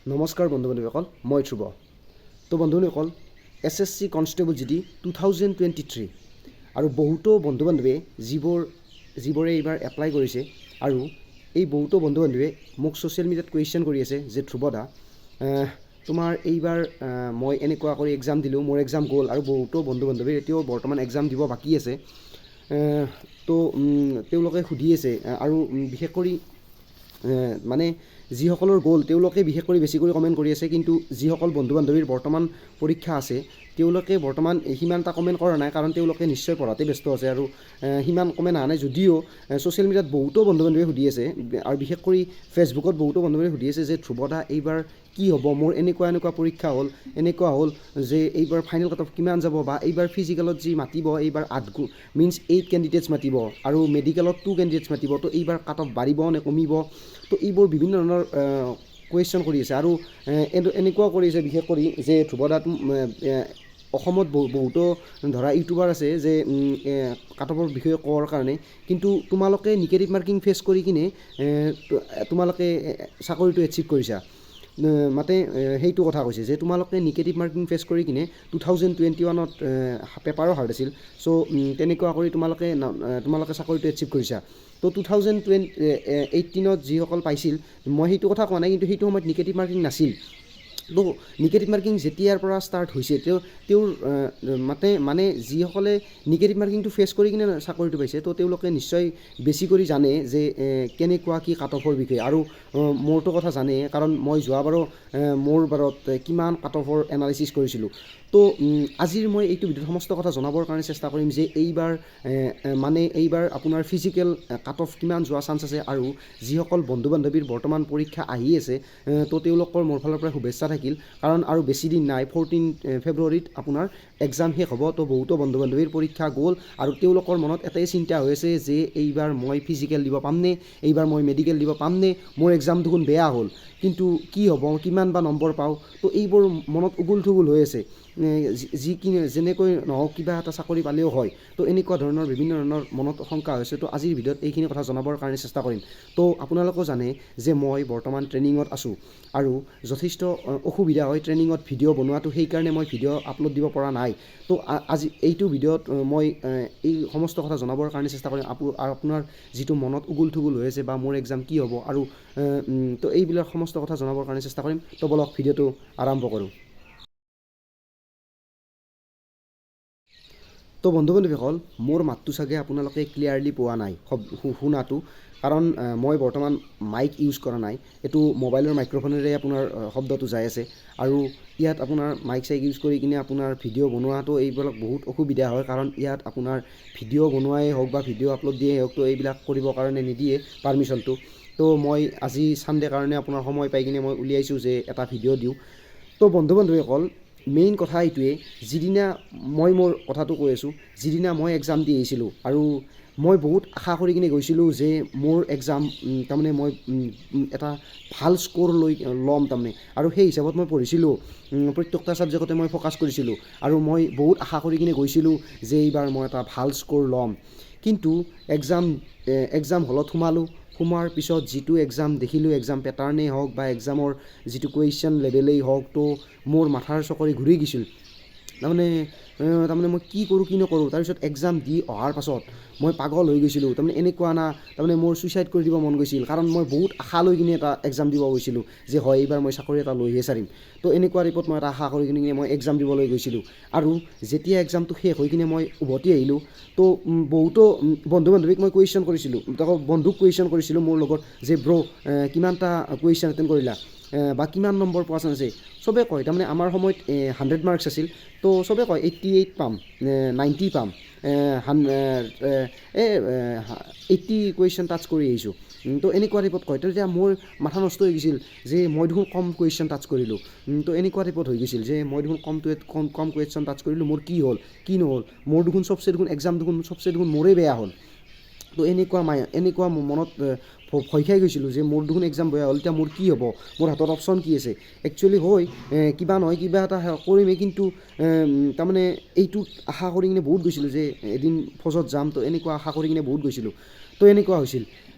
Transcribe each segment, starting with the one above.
নমস্কাৰ বন্ধু বান্ধৱীসকল, মই ধ্ৰুৱ। তো বন্ধু বান্ধৱীসকল, SSC constable GD 2023 আৰু বহুতো বন্ধু বান্ধৱীয়ে যিবোৰে এইবাৰ এপ্লাই কৰিছে আৰু এই বহুতো বন্ধু বান্ধৱীয়ে মোক ছ'চিয়েল মিডিয়াত কুৱেশ্যন কৰি আছে যে ধ্ৰুৱদা, তোমাৰ এইবাৰ মই এনেকুৱা কৰি এক্সাম দিলোঁ, মোৰ এক্সাম গ'ল আৰু বহুতো বন্ধু বান্ধৱীৰ এতিয়াও বৰ্তমান এক্সাম দিব বাকী আছে। তো তেওঁলোকে সুধি আছে আৰু বিশেষ কৰি মানে যিসকলৰ গ'ল, তেওঁলোকে বিশেষ কৰি বেছি কৰি কমেণ্ট কৰি আছে। কিন্তু যিসকল বন্ধু বান্ধৱীৰ বৰ্তমান পৰীক্ষা আছে, তেওঁলোকে বৰ্তমান সিমান এটা কমেণ্ট কৰা নাই, কাৰণ তেওঁলোকে নিশ্চয় পঢ়াতে ব্যস্ত আছে আৰু সিমান কমেণ্ট অহা নাই যদিও ছ'চিয়েল মিডিয়াত বহুতো বন্ধু বান্ধৱীয়ে সুধি আছে আৰু বিশেষ কৰি ফেচবুকত বহুতো বন্ধু বান্ধৱীয়ে সুধি আছে যে ধ্ৰুৱদা, এইবাৰ কি হ'ব? মোৰ এনেকুৱা এনেকুৱা পৰীক্ষা হ'ল, এনেকুৱা হ'ল যে এইবাৰ ফাইনেল কাট অফ কিমান যাব বা এইবাৰ ফিজিকেলত যি মাতিব, এইবাৰ আঠ গু মিনছ এইট কেণ্ডিডেটছ মাতিব আৰু মেডিকেলত টু কেণ্ডিডেটছ মাতিব, তো এইবাৰ কাট অফ বাঢ়িব নে কমিব? তো এইবোৰ বিভিন্ন ধৰণৰ কুৱেশ্যন কৰি আছে আৰু এনেকুৱাও কৰি আছে বিশেষ কৰি যে ধ্ৰুৱদাত অসমত বহুতো ধৰা ইউটিউবাৰ আছে যে কাট অফৰ বিষয়ে কোৱাৰ কাৰণে, কিন্তু তোমালোকে নিগেটিভ মাৰ্কিং ফেচ কৰি কিনে তোমালোকে চাকৰিটো এচিভ কৰিছা। মানে সেইটো কথা কৈছে যে তোমালোকে নিগেটিভ মাৰ্কিং ফেচ কৰি কিনে 2021ত পেপাৰো হাৰ্ড আছিল, চ' তেনেকুৱা কৰি তোমালোকে চাকৰিটো এচিভ কৰিছা। তো 2018ত যিসকল পাইছিল, মই সেইটো কথা কোৱা নাই, কিন্তু সেইটো সময়ত নিগেটিভ মাৰ্কিং নাছিল। তো নিগেটিভ মাৰ্কিং যেতিয়াৰ পৰা ষ্টাৰ্ট হৈছে, তেওঁৰ মানে যিসকলে নিগেটিভ মাৰ্কিংটো ফেচ কৰি কিনে চাকৰিটো পাইছে, তো তেওঁলোকে নিশ্চয় বেছি কৰি জানে যে কেনেকুৱা কি কাট অফৰ বিষয়ে আৰু মোৰতো কথা জানে, কাৰণ মই যোৱাবাৰো মোৰ বাৰত কিমান কাট অফৰ এনালাইচিছ কৰিছিলোঁ। তো আজিৰ মই এইটো ভিডিঅ'ত সমস্ত কথা জনাবৰ কাৰণে চেষ্টা কৰিম যে এইবাৰ মানে এইবাৰ আপোনাৰ ফিজিকেল কাট অফ কিমান যোৱা চান্স আছে আৰু যিসকল বন্ধু বান্ধৱীৰ বৰ্তমান পৰীক্ষা আহি আছে, তো তেওঁলোকৰ মোৰ ফালৰ পৰা শুভেচ্ছা থাকিল, কাৰণ আৰু বেছি দিন নাই। 14 ফেব্ৰুৱাৰীত আপোনাৰ এক্সাম শেষ হ'ব। তো বহুতো বন্ধু বান্ধৱীৰ পৰীক্ষা গ'ল আৰু তেওঁলোকৰ মনত এটাই চিন্তা হৈ আছে যে এইবাৰ মই ফিজিকেল দিব পামনে, এইবাৰ মই মেডিকেল দিব পামনে, মোৰ এক্সাম দেখোন বেয়া হ'ল, কিন্তু কি হ'ব, কিমান বা নম্বৰ পাওঁ? তো এইবোৰ মনত উগুল থুগুল হৈ আছে। যি কি যেনেকৈ নহওক, কিবা এটা চাকৰি পালেও হয়। তো এনেকুৱা ধৰণৰ বিভিন্ন ধৰণৰ মনত শংকা হৈছে। তো আজিৰ ভিডিঅ'ত এইখিনি কথা জনাবৰ কাৰণে চেষ্টা কৰিম। তো আপোনালোকেও জানে যে মই বৰ্তমান ট্ৰেইনিঙত আছোঁ আৰু যথেষ্ট অসুবিধা হয় ট্ৰেইনিঙত ভিডিঅ' বনোৱাটো, সেইকাৰণে মই ভিডিঅ' আপলোড দিব পৰা নাই। তো আজি এইটো ভিডিঅ'ত মই এই সমস্ত কথা জনাবৰ কাৰণে চেষ্টা কৰিম আৰু আপোনাৰ যিটো মনত উগুল থুগুল হৈ আছে বা মোৰ এক্সাম কি হ'ব আৰু তো এইবিলাক সমস্ত কথা জনাবৰ কাৰণে চেষ্টা কৰিম। তো বলক, ভিডিঅ'টো আৰম্ভ কৰোঁ। তো বন্ধু বান্ধৱীসকল, মোৰ মাতটো চাগে আপোনালোকে ক্লিয়াৰলি পোৱা নাই শুনাটো, কাৰণ মই বৰ্তমান মাইক ইউজ কৰা নাই। এইটো মোবাইলৰ মাইক্ৰফোনেৰে আপোনাৰ শব্দটো যাই আছে আৰু ইয়াত আপোনাৰ মাইক চাইক ইউজ কৰি কিনে আপোনাৰ ভিডিঅ' বনোৱাটো এইবিলাক বহুত অসুবিধা হয়, কাৰণ ইয়াত আপোনাৰ ভিডিঅ' বনোৱাই হওক বা ভিডিঅ' আপলোড দিয়েই হওক, তো এইবিলাক কৰিবৰ কাৰণে নিদিয়ে পাৰ্মিশ্যনটো। তো মই আজি ছানডে কাৰণে আপোনাৰ সময় পাই কিনে মই উলিয়াইছোঁ যে এটা ভিডিঅ' দিওঁ। তো বন্ধু বান্ধৱীসকল, মেইন কথা এইটোৱে, যিদিনা মই মোৰ কথাটো কৈ আছোঁ, যিদিনা মই এক্সাম দি আহিছিলোঁ আৰু মই বহুত আশা কৰি কিনে গৈছিলোঁ যে মোৰ এক্সাম তাৰমানে মই এটা ভাল স্ক'ৰ লৈ ল'ম তাৰমানে আৰু সেই হিচাপত মই পঢ়িছিলোঁ, প্ৰত্যেকটা ছাবজেক্টতে মই ফ'কাছ কৰিছিলোঁ আৰু মই বহুত আশা কৰি কিনে গৈছিলোঁ যে এইবাৰ মই এটা ভাল স্ক'ৰ ল'ম। কিন্তু এক্সাম হলত সোমালোঁ, সোমোৱাৰ পিছত যিটো এক্সাম দেখিলোঁ, এক্সাম পেটাৰ্ণেই হওক বা এক্সামৰ যিটো কুৱেশ্যন লেভেলেই হওক, তো মোৰ মাথাৰ চকৰি ঘূৰি গৈছিল। তাৰমানে মই কি কৰোঁ, কি নকৰোঁ। তাৰপিছত এক্সাম দি অহাৰ পাছত মই পাগল হৈ গৈছিলোঁ। তাৰমানে এনেকুৱা না, তাৰমানে মোৰ ছুইচাইড কৰি দিব মন গৈছিল, কাৰণ মই বহুত আশা লৈ কিনে এটা এক্সাম দিব গৈছিলোঁ যে হয়, এইবাৰ মই চাকৰি এটা লৈহে ছাৰিম। তো এনেকুৱা টাইপত মই এটা আশা কৰি কিনে মই এক্সাম দিবলৈ গৈছিলোঁ আৰু যেতিয়া এক্সামটো শেষ হৈ কিনে মই উভতি আহিলোঁ, তো বহুতো বন্ধু বান্ধৱীক মই কুৱেশ্যন কৰিছিলোঁ, তাকো বন্ধুক কুৱেশ্যন কৰিছিলোঁ মোৰ লগত যে ব্ৰ', কিমানটা কুৱেশ্যন এটেণ্ড কৰিলা বা কিমান নম্বৰ পোৱা চান্স আছে? চবে কয়, তাৰমানে আমাৰ সময়ত 100 মাৰ্কছ আছিল, তো চবে কয় 88 পাম, 90 পাম, 80 কুৱেশ্যন টাচ কৰি আহিছোঁ। তো এনেকুৱা টাইপত কয়। তো তেতিয়া মোৰ মাথা নষ্ট হৈ গৈছিল যে মই দেখোন কম কুৱেশ্যন টাচ কৰিলোঁ। তো এনেকুৱা টাইপত হৈ গৈছিল যে মই দেখোন কম কুৱেশ্যন টাচ কৰিলোঁ, মোৰ কি হ'ল, কি নহ'ল, মোৰ দেখোন চবচে দেখোন এক্সাম দেখোন চবচে দেখোন মোৰেই বেয়া হ'ল। তো এনেকুৱা মনত ভয় খাই গৈছিলোঁ যে মোৰ দেখোন এক্সাম বেয়া হ'ল, এতিয়া মোৰ কি হ'ব, মোৰ হাতত অপশ্যন কি আছে? একচুৱেলি হয়, কিবা নহয় কিবা এটা কৰিমেই, কিন্তু তাৰমানে এইটোত আশা কৰি কিনে বহুত গৈছিলোঁ যে এদিন ফৌজত যাম। তো এনেকুৱা আশা কৰি কিনে বহুত গৈছিলোঁ। তো এনেকুৱা হৈছিল।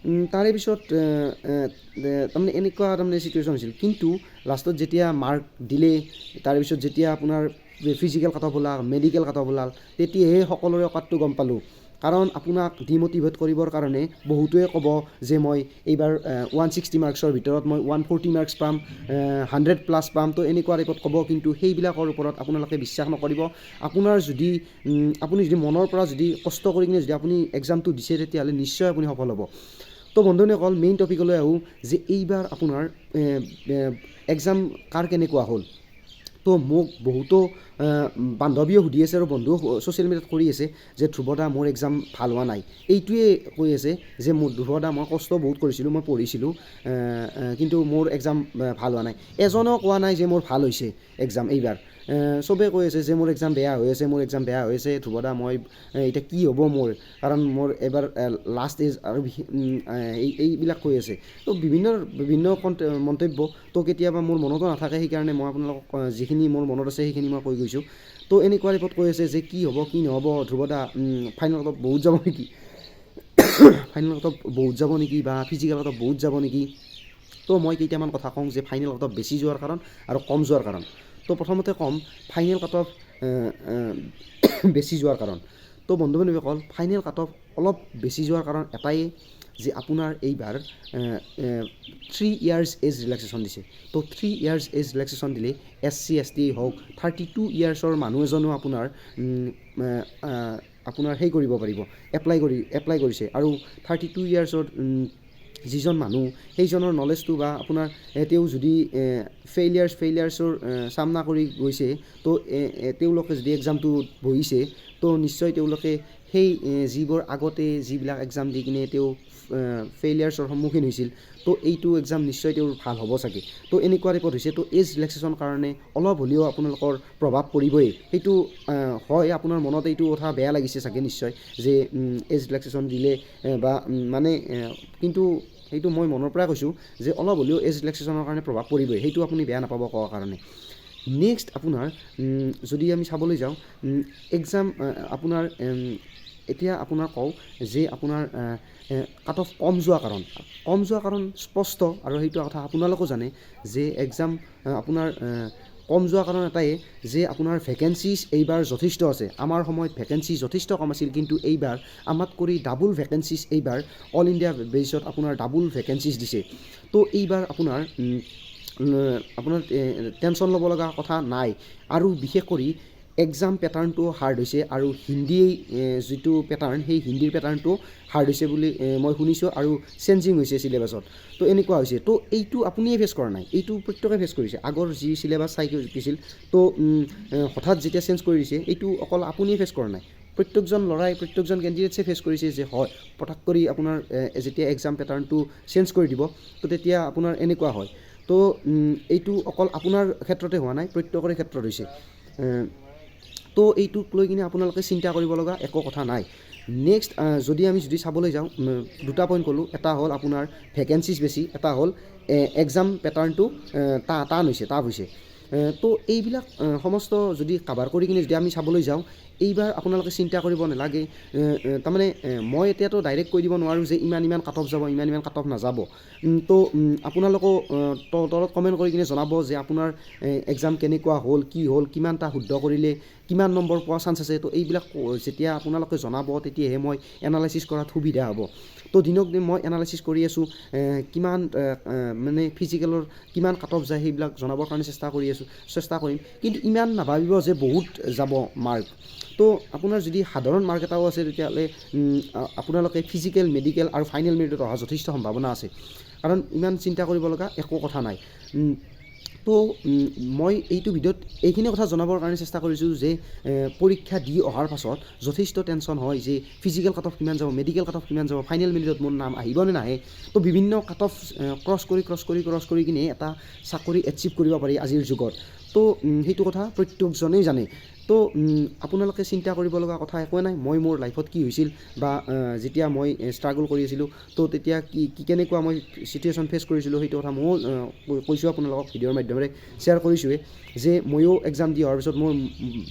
তাৰে পিছত তাৰমানে এনেকুৱা তাৰমানে চিটুৱেশ্যন হৈছিল। কিন্তু লাষ্টত যেতিয়া মাৰ্ক দিলে, তাৰে পিছত যেতিয়া আপোনাৰ ফিজিকেল কাট অফ ওলাল, মেডিকেল কাট অফ ওলাল, তেতিয়াহে সকলোৰে অকাতটো গম পালোঁ। কাৰণ আপোনাক ডিম'টিভেট কৰিবৰ কাৰণে বহুটোৱে ক'ব যে মই এইবাৰ 160 মাৰ্কছৰ ভিতৰত মই 140 মাৰ্কছ পাম, 100 প্লাছ পাম। তো এনেকুৱা টাইপত ক'ব। কিন্তু সেইবিলাকৰ ওপৰত আপোনালোকে বিশ্বাস নকৰিব। আপোনাৰ যদি আপুনি যদি মনৰ পৰা যদি কষ্ট কৰি কিনে যদি আপুনি এক্সামটো দিছে, তেতিয়াহ'লে নিশ্চয় আপুনি সফল হ'ব। তো বন্ধুসকল, মেইন টপিকলৈ আহোঁ যে এইবাৰ আপোনাৰ এক্সাম কাৰ কেনেকুৱা হ'ল। তো মোক বহুতো বান্ধৱীয়ে সুধি আছে আৰু বন্ধুও ছ'চিয়েল মিডিয়াত কৰি আছে যে ধ্ৰুৱদা, মোৰ এক্সাম ভাল হোৱা নাই। এইটোৱে কৈ আছে যে মোৰ ধ্ৰুৱদা, মই কষ্ট বহুত কৰিছিলোঁ, মই পঢ়িছিলোঁ, কিন্তু মোৰ এক্সাম ভাল হোৱা নাই। এজনেও কোৱা নাই যে মোৰ ভাল হৈছে এক্সাম এইবাৰ। চবেই কৈ আছে যে মোৰ এক্সাম বেয়া হৈ আছে, মোৰ এক্সাম বেয়া হৈ আছে ধ্ৰুৱদা, মই এতিয়া কি হ'ব মোৰ, কাৰণ মোৰ এইবাৰ লাষ্ট এজ আৰু এইবিলাক কৈ আছে। তো বিভিন্ন বিভিন্ন মন্তব্য। তো কেতিয়াবা মোৰ মনতো নাথাকে, সেইকাৰণে মই আপোনালোকক যিখিনি মোৰ মনত আছে, সেইখিনি মই কৈ গৈছোঁ। তো এনেকুৱা টাইপত কৈ আছে যে কি হ'ব, কি নহ'ব ধ্ৰুৱদা, ফাইনেল কাট বহুত যাব নেকি, ফাইনেল কাট বহুত যাব নেকি বা ফিজিকেল কাট বহুত যাব নেকি? তো মই কেইটামান কথা কওঁ যে ফাইনেল কাট অফ বেছি যোৱাৰ কাৰণ আৰু কম যোৱাৰ কাৰণ। তো প্ৰথমতে ক'ম ফাইনেল কাট অফ বেছি যোৱাৰ কাৰণ। তো বন্ধু বান্ধৱীসকল, ফাইনেল কাট অফ অলপ বেছি যোৱাৰ কাৰণ এটাই যে আপোনাৰ এইবাৰ 3 ইয়াৰ্ছ এজ ৰিলেক্সেশ্যন দিছে। তো 3 ইয়াৰ্ছ এজ ৰিলেক্সেশ্যন দিলে এছ চি, এছ টি হওক, 32 ইয়াৰ্ছৰ মানুহ এজনো আপোনাৰ সেই কৰিব পাৰিব, এপ্লাই কৰিছে। আৰু 32 ইয়াৰ্ছৰ যিজন মানুহ, সেইজনৰ নলেজটো বা আপোনাৰ তেওঁ যদি ফেইলিয়াৰ্ছৰ চামনা কৰি গৈছে, তো তেওঁলোকে যদি এক্সামটোত বহিছে, তো নিশ্চয় তেওঁলোকে সেই যিবোৰ আগতে যিবিলাক এক্সাম দি কিনে তেওঁ ফেইলিয়াৰ্ছৰ সন্মুখীন হৈছিল, তো এইটো এক্সাম নিশ্চয় তেওঁৰ ভাল হ'ব চাগে। তো এনেকুৱা টাইপত হৈছে। তো এজ ৰিলেক্সেশ্যন কাৰণে অলপ হ'লেও আপোনালোকৰ প্ৰভাৱ পৰিবই। সেইটো হয়, আপোনাৰ মনত এইটো কথা বেয়া লাগিছে চাগে নিশ্চয় যে এজ ৰিলেক্সেশ্যন দিলে বা মানে কিন্তু সেইটো মই মনৰ পৰাই কৈছোঁ যে অলপ হ'লেও এজ ৰিলেক্সেশ্যনৰ কাৰণে প্ৰভাৱ পৰিবই। সেইটো আপুনি বেয়া নাপাব কোৱাৰ কাৰণে। নেক্সট আপোনাৰ যদি আমি চাবলৈ যাওঁ এক্সাম আপোনাৰ এতিয়া আপোনাৰ কওঁ যে আপোনাৰ কাট অফ কম যোৱা কাৰণ। কম যোৱা কাৰণ স্পষ্ট আৰু সেইটো কথা আপোনালোকেও জানে যে এক্সাম আপোনাৰ কম যোৱা কাৰণ এটাই যে আপোনাৰ ভেকেঞ্চিজ এইবাৰ যথেষ্ট আছে। আমাৰ সময়ত ভেকেঞ্চি যথেষ্ট কম আছিল, কিন্তু এইবাৰ আমাত কৰি ডাবুল ভেকেঞ্চিজ, এইবাৰ অল ইণ্ডিয়া বেচিছত আপোনাৰ ডাবুল ভেকেঞ্চিজ দিছে। তো এইবাৰ আপোনাৰ টেনশ্যন ল'ব লগা কথা নাই। আৰু বিশেষ কৰি এক্সাম পেটাৰ্ণটো হাৰ্ড হৈছে আৰু হিন্দী যিটো পেটাৰ্ণ, সেই হিন্দীৰ পেটাৰ্ণটো হাৰ্ড হৈছে বুলি মই শুনিছোঁ আৰু চেঞ্জিং হৈছে চিলেবাছত। তো এনেকুৱা হৈছে। তো এইটো আপুনিয়ে ফেচ কৰা নাই, এইটো প্ৰত্যেকে ফেচ কৰিছে। আগৰ যি চিলেবাছ চাই গৈছিল, তো হঠাৎ যেতিয়া চেঞ্জ কৰি দিছে, এইটো অকল আপুনিয়ে ফেচ কৰা নাই, প্ৰত্যেকজন ল'ৰাই, প্ৰত্যেকজন কেণ্ডিডেটছে ফেচ কৰিছে যে হয়, পটাক কৰি আপোনাৰ যেতিয়া এক্সাম পেটাৰ্ণটো চেঞ্জ কৰি দিব, তো তেতিয়া আপোনাৰ এনেকুৱা হয়। তো এইটো অকল আপোনাৰ ক্ষেত্ৰতে হোৱা নাই, প্ৰত্যেকৰে ক্ষেত্ৰত হৈছে। তো এইটোক লৈ কিনে আপোনালোকে চিন্তা কৰিব লগা একো কথা নাই। নেক্সট যদি আমি যদি চাবলৈ যাওঁ, দুটা পইণ্ট ক'লোঁ। এটা হ'ল আপোনাৰ ভেকেঞ্চিজ বেছি, এটা হ'ল এক্সাম পেটাৰ্ণটো টান হৈছে, টাফ হৈছে। তো এইবিলাক সমস্ত যদি কাভাৰ কৰি কিনে যদি আমি চাবলৈ যাওঁ, এইবাৰ আপোনালোকে চিন্তা কৰিব নালাগে। তাৰমানে মই এতিয়াতো ডাইৰেক্ট কৈ দিব নোৱাৰোঁ যে ইমান ইমান কাট অফ যাব, ইমান ইমান কাট অফ নাযাব। তো আপোনালোকেও তলত কমেণ্ট কৰি কিনে জনাব যে আপোনাৰ এক্সাম কেনেকুৱা হ'ল, কি হ'ল, কিমানটা শুদ্ধ কৰিলে, কিমান নম্বৰ পোৱা চান্স আছে। তো এইবিলাক যেতিয়া আপোনালোকে জনাব, তেতিয়াহে মই এনালাইচিছ কৰাত সুবিধা হ'ব। তো দিনক দিন মই এনালাইচিছ কৰি আছোঁ, কিমান মানে ফিজিকেলৰ কিমান কাট অফ যায়, সেইবিলাক জনাবৰ কাৰণে চেষ্টা কৰি আছোঁ, চেষ্টা কৰিম। কিন্তু ইমান নাভাবিব যে বহুত যাব মাৰ্ক। তো আপোনাৰ যদি সাধাৰণ মাৰ্ক এটাও আছে, তেতিয়াহ'লে আপোনালোকে ফিজিকেল, মেডিকেল আৰু ফাইনেল মেৰিটত অহা যথেষ্ট সম্ভাৱনা আছে। কাৰণ ইমান চিন্তা কৰিব লগা একো কথা নাই। তো মই এইটো ভিডিঅ'ত এইখিনি কথা জনাবৰ কাৰণে চেষ্টা কৰিছোঁ যে পৰীক্ষা দি অহাৰ পাছত যথেষ্ট টেনশ্যন হয় যে ফিজিকেল কাট অফ কিমান যাব, মেডিকেল কাট অফ কিমান যাব, ফাইনেল মেৰিটত মোৰ নাম আহিব নে নাহে। তো বিভিন্ন কাট অফ ক্ৰছ কৰি, ক্ৰছ কৰি, ক্ৰছ কৰি কিনে এটা চাকৰি এচিভ কৰিব পাৰি আজিৰ যুগত। তো সেইটো কথা প্ৰত্যেকজনেই জানে। তো আপোনালোকে চিন্তা কৰিব লগা কথা একোৱে নাই। মই মোৰ লাইফত কি হৈছিল বা যেতিয়া মই ষ্ট্ৰাগল কৰি আছিলোঁ, তো তেতিয়া কি কি কেনেকুৱা মই চিটুৱেশ্যন ফেচ কৰিছিলোঁ, সেইটো কথা ময়ো কৈছোঁ আপোনালোকক, ভিডিঅ'ৰ মাধ্যমেৰে শ্বেয়াৰ কৰিছোঁৱে যে ময়ো এক্সাম দি অহাৰ পিছত মোৰ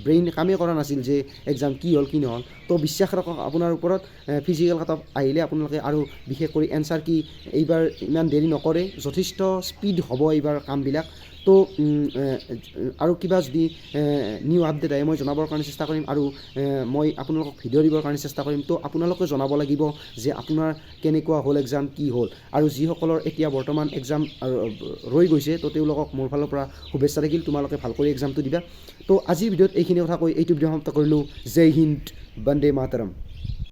ব্ৰেইন কামেই কৰা নাছিল যে এক্সাম কি হ'ল, কি নহ'ল। তো বিশ্বাস ৰাখক আপোনাৰ ওপৰত। ফিজিকেল কাট অফ আহিলে আপোনালোকে আৰু বিশেষ কৰি এনচাৰ কি এইবাৰ ইমান দেৰি নকৰে, যথেষ্ট স্পীড হ'ব এইবাৰ কামবিলাক। তো আৰু কিবা যদি নিউ আপডেট আহে, মই জনাবৰ কাৰণে চেষ্টা কৰিম আৰু মই আপোনালোকক ভিডিঅ' দিবৰ কাৰণে চেষ্টা কৰিম। তো আপোনালোকে জনাব লাগিব যে আপোনাৰ কেনেকুৱা হ'ল এক্সাম, কি হ'ল। আৰু যিসকলৰ এতিয়া বৰ্তমান এক্সাম ৰৈ গৈছে, তো তেওঁলোকক মোৰ ফালৰ পৰা শুভেচ্ছা থাকিল, তোমালোকে ভাল কৰি এক্সামটো দিবা। তো আজিৰ ভিডিঅ'ত এইখিনি কথা কৈ এইটো ভিডিঅ' সমাপ্ত কৰিলোঁ। জয় হিন্দ, বন্দে মাতৰম।